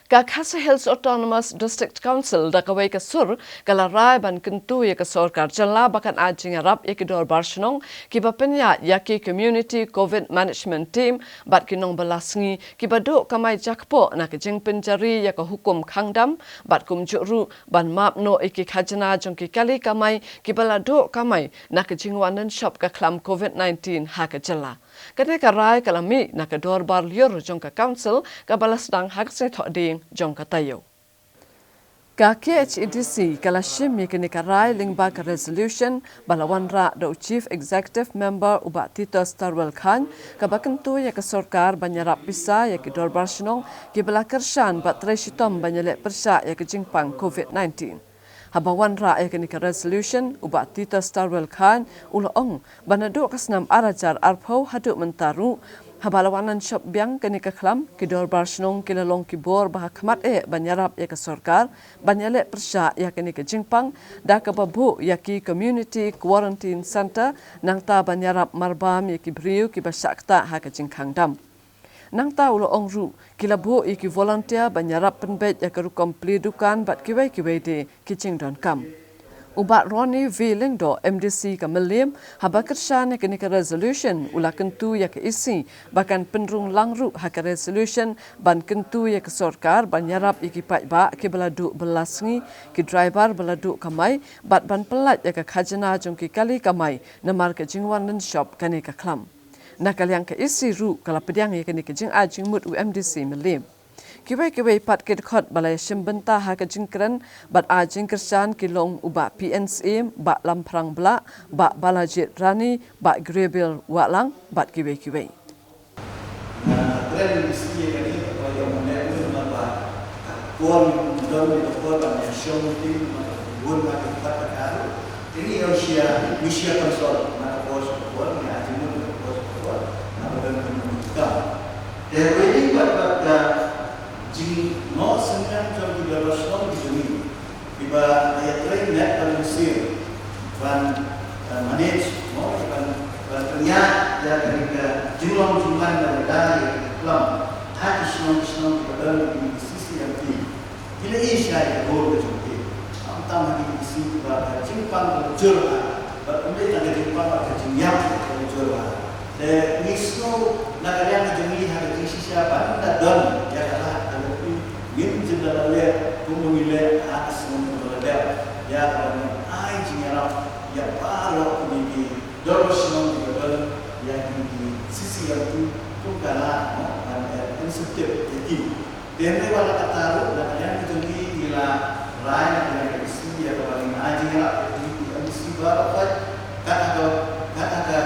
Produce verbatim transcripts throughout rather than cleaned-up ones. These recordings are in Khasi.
Ka Khasi Hills Autonomous District Council da kawei ka sur ka la rai ban kyntu ïa ka sorkar jylla ba kan ai jingïarap ïa ki dorbar shnong kiba pynïaid ïa ki Community Covid Management Team bad ki nongbylla sngi kiba duh kamai jakpoh na ka jingpynjari ïa ka hukum khang dam bad kumjuh ruh ban map noh ïa ki khajna jong ki kali kamai kiba la duh kamai na ka jingwan nonshop ka khlam Covid nineteen ha ka jylla. Kane ka rai ka la mih na ka dorbar lyiur jong ka Council kaba la sdang ha ka sngi Thohdieng jong ka taïew. Ka K H A D C ka la shim ïa kane ka rai lyngba ka resolution ba la wanrah da u Chief Executive Member u Bah Titos Tarwel Chyne, kaba kyntu ïa ka sorkar ban ïarap pisa ïa ki dorbar shnong kiba la kyrshan bad trei shitom ban ïaleh pyrshah ïa ka jingpang Covid nineteen. Haba wanrah ïa kane ka resolution, u Bah Titos Tarwel Chyne u la ong ba naduh ka snem ar hajar arphew haduh mynta ruh, haba la wan nonshop biang kane ka khlam, ki dorbar shnong ki la long ki bor ba ha khmat eh ban ïarap ïa ka sorkar ban ïaleh pyrshah ïa kane ka jingpang da kaba buh ïa ki Community Quarantine Centre, nangta ban ïarap marbam ïa ki briew kiba shah ktah ha ka jingkhang dam. Nangta u la ong ruh, ki la buh ïa ki volunteer ban ïarap pynbeit ïa ka rukom plie dukan bad kiwei kiwei de ki jingdonkam. U Bah Ronnie V Lyngdoh, M D C ka Mylliem, haba kyrshan ïa kane ka resolution, u la kyntu ïa ka E C ba kan pynrung lang ruh ha ka resolution ban kyntu ïa ka sorkar ban ïarap ïa ki paidbah kiba la duh bylla sngi, ki driver ba la duh kamai bad ban pyllait ïa ka khajna jong ki kali kamai namar ka jingwan nonshop kane ka khlam. Na ka liang ka E C ruh ka la pdiang ïa kane ka jingai jingmut u M D C Mylliem. Kiwei kiwei pat ki dkhot ba la ïashim bynta ha ka jingkren bad ai jingkyrshan ki long u Bah P N Syiem, Bah Lamphrang Blah, Bah Balajied Rani, Bah Gabriel Wahlang bad kiwei kiwei. Nga kren ïa ka ïa ka ïa ka ka por don ïa ka por ba nga shong tin ma ka bun ma ka pat ka ka. Ini ïa shia mi shia konsol ma ka por sa ka por nga jingmut ma ka por sa ka por ma ka don ka mut ka. Te wei ni ba ba ka jingnoh synñiang jong ki ba ba shnong ki jong ngi. Kiba ïatrei met ban mynsiem ban, eh, manage mo ban, ban pynïaid ïa ka jinglong jingman ban ïada ïa ka klam ha ki shnong ki shnong kiba don ki C C M T. Ki la ïohi shai ka role ka jong ki. Am tam ha ki C C kiba ka jingpang ka jur ha. Bad kumne tang ka jingpang bad ka jingïap ka jur ha. Te ngi sngew na ka liang ka jong ngi ha ka jingshisha ban da don ïa ka lad ka lynti ngin jin da la leh kum ba ngi leh ha ka sngi ba la dep ïa ka ban ai jingïarap ïa baroh kine ki dorbar shnong kiba don ïa kine ki C C M T kum ka lad mo ban incentive ïa ki. Te hynrei wat la katta ruh na ka liang ka jong ngi ngi la rai na ka liang ka E C ïa kaba ngin ai jingïarap ïa ki M D C baroh, kat ha ka, kat ha ka,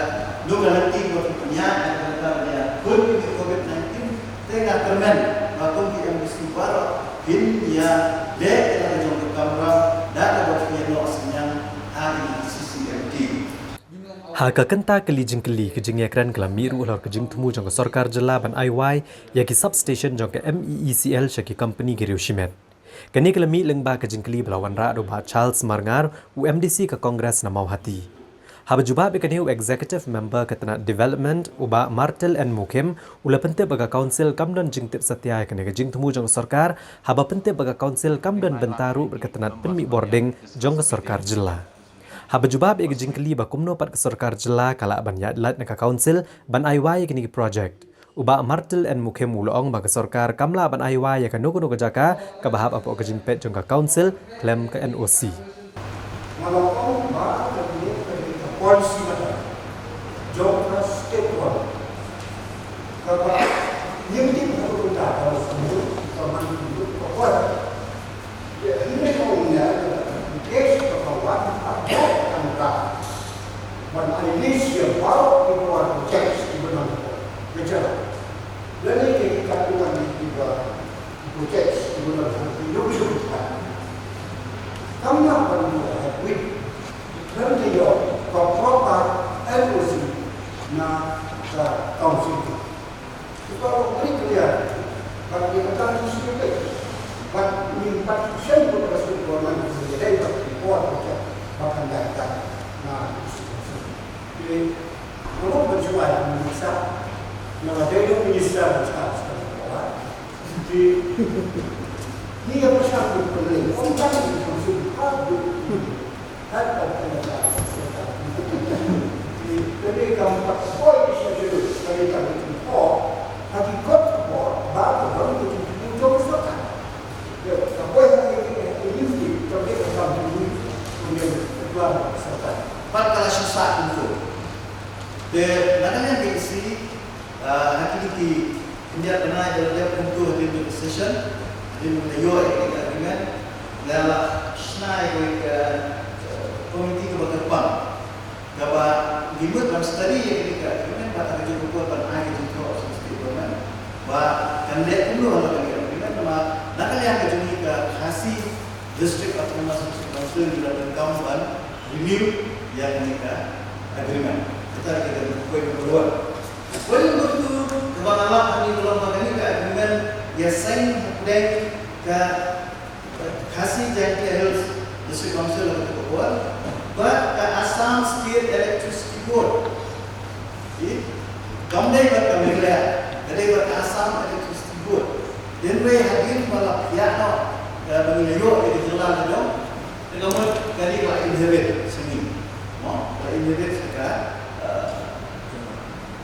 nongkynti ba ki pynïaid na ka bynta ban ïakhun ïa ki Covid nineteen. Te nga kyrmen ba kum ki M D C baroh kin ïaleh ïa la ka jong ka kamram da kaba ki ïanoh synñiang ha ki C C M T. Ha ka kynta kali jingkylli, ka jingïakren ka la mih ruh halor ka jingthmu jong ka sorkar jylla ban ai wai ïa ki substation jong ka M E E C L sha ki kompani ki riew shimet. Kane ka la mih lyngba ka jingkylli ba la wanrah da u Bah Charles Marngar, u M D C ka Congress na Mawhati. Haba jubab ïa kane, u Executive Member ka tnat Development, u Bah Martel N Mukhim, u la pyntip ba ka Council kam don jingtip satia ïa kane ka jingthmu jong ka sorkar, haba pyntip ba ka Council kam don bynta ruh bad ka tnat pynmih bording jong ka sorkar jylla. Haba jubab ïa ka jingkylli ba kumno pat ka sorkar jylla ka lah ban ïaid lait na ka Council ban ai wai ïa kine ki project, u Bah Martel N Mukhim u la ong ba ka sorkar kam lah ban ai wai ïa kano kano ka jaka kaba hap hapoh ka jingpeit jong ka Council khlem ka N O C. Nga la ong ba ka kine ka policy matter jong ka state one kaba ngim tip haduh mynta ka la sdang ka man ka kwah. Ïa, hynrei ka ong ïa ka, ka case ka wan ha court ka ban ai list ïa baroh ki por projects kiba nang. Ka jia. Lane ki katto katne kiba projects kiba nang ha ki ïoh ïoh ka. Kam lah ban go ahead with. Lane ïoh ka proper N O C na ka council. Kita orang beri kemudian bagi akan sisi lebih. Bagi empat persen pun masuk ke orang yang menjadi bagi kuat macam makan daging. Nah, jadi kalau berjual Indonesia, yang ada Indonesia besar sekali kuat. Jadi Ni ka pyrshang ka pyrleng, ong ka ni ka pyrshang ka pyrleng. Kan ka pyrleng ka pyrleng. Ni ka ni ka empat poi di sini dulu, ka ni ka ni ka pyrleng. Hati kot ko, ba ko, ba ko, ko, ko, ko, ko, ko. Ya, ka poi hati ni ka ni ka pyrleng, ka ni ka pyrleng, ka ni ka pyrleng, ka ni ka pyrleng. Pat ka la shisha kumto. Te, na ka liang ka isi, ah, ha kine ki khyndiat bnai ba la dep kumto hadien ka session, hadien ba la ïoh ïa ka agreement, la la shna ïa ka, eh, komiti kaba kyrpang. Kaba ngi mut ban study ïa kane ka agreement, bad ha ka jingkyrpang ban ai ka jingthoh sha state government. Ba kan leh kumno halor kane ka agreement, namar na ka liang ka jong ngi ka Khasi District Autonomous District Council ngi la donkam ban renew ïa kane ka agreement. Kata ka dei ka point number one. Point number two, kaba nga lap hangne ka long ba kane ka agreement ïa sign hapdeng ka Khasi Jaintia Hills District Council ha kata ka por bad ka Assam State Electricity Board. Ki, kam dei bad ka Meghalaya, ka dei bad ka Assam Electricity Board. Hynrei hadien ba la phiah noh, eh, ba ngi la ïoh ïa ka jylla ka jong, te ka mut ka dei ka la inherit sha ngi. Mo, ka la inherit sha ka, eh,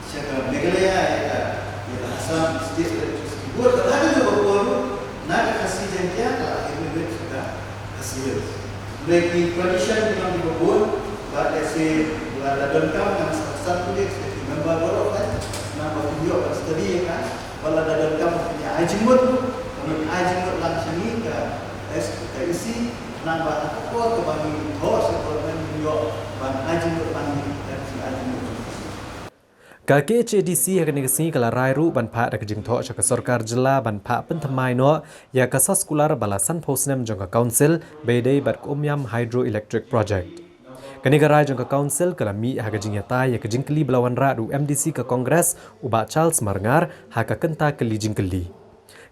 sha ka Meghalaya, ïa ka, ïa ka Assam State Electricity Board. Ka dei ka por ruh, na ka Khasi Jaiñtia, ka la inherit sha ka Khasi Hills. Hynrei ki tradition ki long kiba bun, bad lehse lada donkam ngan sa, sa pule ki member baroh kan, nang ba kin ïoh ban study ïa ka, bad lada donkam kin ïa ai jingmut, kin ïa ai jingmut lang sha ngi ka, eh, ka E C, nang ba ha ka por kaba ngi thoh sha ka government ngi ïoh ban ai jingmut lang ngi, kan sa ai jingmut. Ka K H A D C ha kane ka sngi ka la rai ruh ban phah da ka jingthoh sha ka sorkar jylla ban phah pynthymmai noh ïa ka soskular ba la sanphew snem jong ka council ba ïadei bad ka Umiam Hydroelectric Project. Kane ka rai jong ka council ka la mih ha ka jingïatai ïa ka jingkylli ba la wanrah da u M D C ka Congress u Bah Charles Marngar ha ka kynta kylli jingkylli.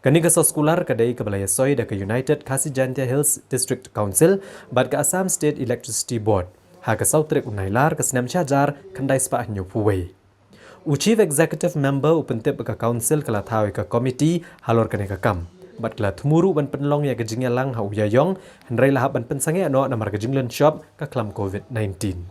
Kane ka soskular ka dei kaba la ïasoi da ka United Khasi Jaintia Hills District Council bad ka Assam State Electricity Board ha ka saw tarik u Nailar ka snem shihajar khyndai spah hynñiewphew wei. U Chief Executive Member u pyntip ba ka Council ka la thaw ïa ka komiti halor kane ka kam bad ka la thmu ruh ban pynlong ïa ka jingïalang ha u Ïaïong, hynrei la hap ban pynsangeh noh namar ka jinglynshop ka khlam covid nineteen.